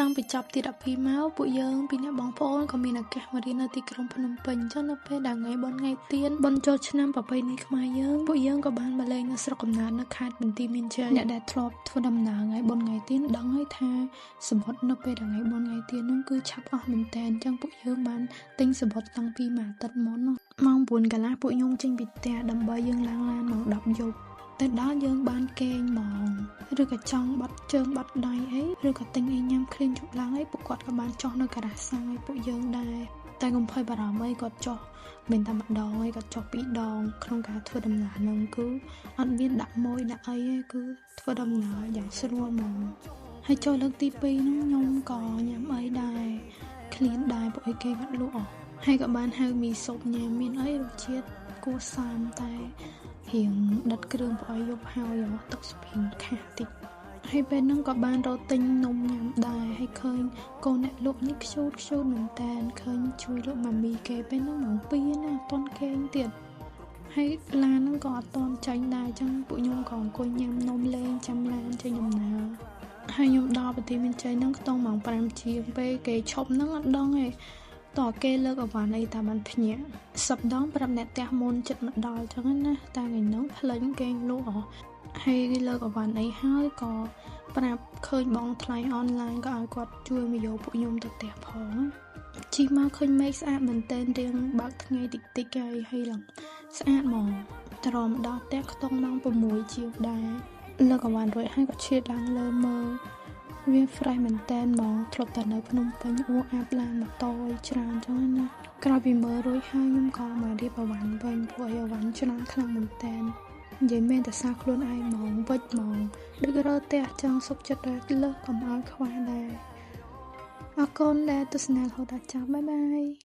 តាំងពីចប់ទី12មកពួកយើងពីអ្នកបងប្អូនក៏មានឱកាសមករៀននៅទីក្រុងភ្នំពេញអញ្ចឹងនៅពេលដែលថ្ងៃបុណ្យថ្ងៃទៀនបុណ្យចូលឆ្នាំប្រពៃណីខ្មែរយើងពួកយើងក៏បានមកលេងនៅស្រុកកំណើតនៅខេត្តបន្ទាយមានជ័យអ្នកដែលធ្លាប់ធ្វើដំណើរថ្ងៃបុណ្យថ្ងៃទៀនដឹងហើយថាសំបុត្រនៅពេលដែលថ្ងៃបុណ្យថ្ងៃទៀនហ្នឹងគឺឆាប់អស់មែនតើអញ្ចឹងពួកយើងបានទិញសំបុត្រតាំងពីមួយអាទិត្យមុនម៉ោង9កន្លះពួកខ្ញុំចេញពីផ្ទះដើម្បីយើងឡើងឡានម៉ោង10យប់ទៅដល់យើងបានគេងហ្មងឬក៏ចង់បាត់ជើងបាត់ដៃអីឬក៏ទិញអីញ៉ាំឃ្លានជប់ឡើងអីពួកគាត់ក៏បានចុះនៅការ៉ាសាំងឲ្យពួកយើងដែរតែកុំភ័យបារម្ភអីគាត់ចុះមិនតែម្ដងអីគាត់ចុះពីរដងក្នុងការធ្វើដំណើរហ្នឹងគឺអត់មានដាក់ម៉ួយដាក់អីទេគឺធ្វើដំណើរយ៉ាងស្រួលហ្មងហើយចូលលើកទី2ហ្នឹងខ្ញុំក៏ញ៉ាំអីដែរឃ្លានដែរពួកអីគេគាត់លក់ហើយក៏បានហៅមីស៊ុបញ៉ាំមានអីរសជាតិគួរសមតែរៀងដិតគ្រឿងផ្អុយយប់ហើយទឹកស៊ុបរៀងខាស់តិចហើយពេលហ្នឹងក៏បានរកទិញនំញ៉ាំដែរហើយឃើញកូនអ្នកលក់នេះខ្ជូតខ្ជូតមែនតើឃើញជួយលក់ម៉ាមីគេពេលហ្នឹងម៉ោង2ណាអត់ទាន់គេងទៀតហើយឡានហ្នឹងក៏អត់ទាន់ចាញ់ដែរអញ្ចឹងពួកខ្ញុំក៏អង្គុយញ៉ាំនំលេងចាំឡានចេញដំណើរហើយខ្ញុំដល់ប្រទេសមានជ័យហ្នឹងខ្ទង់ម៉ោង5ជាងពេលគេឈប់ហ្នឹងអត់ដឹងទេតើគេលើកអវ៉ាន់អីតាបានភ្ញាក់សប្ដងប្រាប់អ្នកផ្ទះមុនចិត្តមកដល់ចឹងណាតែថ្ងៃហ្នឹងផ្លេញគេលក់ហើយគេលើកអវ៉ាន់អីហើយក៏ប្រាប់ឃើញបងថ្លៃអនឡាញក៏ឲ្យគាត់ជួយមកយកពួកខ្ញុំទៅផ្ទះផងជិះមកឃើញមេឃស្អាតមែនទែនរៀងបើកថ្ងៃតិចតិចហើយហើយឡើងស្អាតហ្មងត្រមដល់ផ្ទះខ្ទង់ម៉ោង6ជាងដែរលើកអវ៉ាន់រួចហើយក៏ឈៀតឡើងលើមើលវា fresh មែនតើហ្មងធ្លាប់តែនៅភ្នំពេញអួអាប់ឡានម៉ូតូអីច្រើនចឹងណាក្រោយពីមើលរួចហើយខ្ញុំក៏មករៀបអវ៉ាន់វិញព្រោះអីអវ៉ាន់ច្រើនខ្លាំងមែនតើនិយាយមែនតែសារខ្លួនឯងហ្មងវិចហ្មងដូចរើផ្ទះចង់សុខចិត្តដល់លើសកុំឲ្យខ្វះដែរអរគុណដែលទស្សនារហូតដល់ចប់បាយបាយ។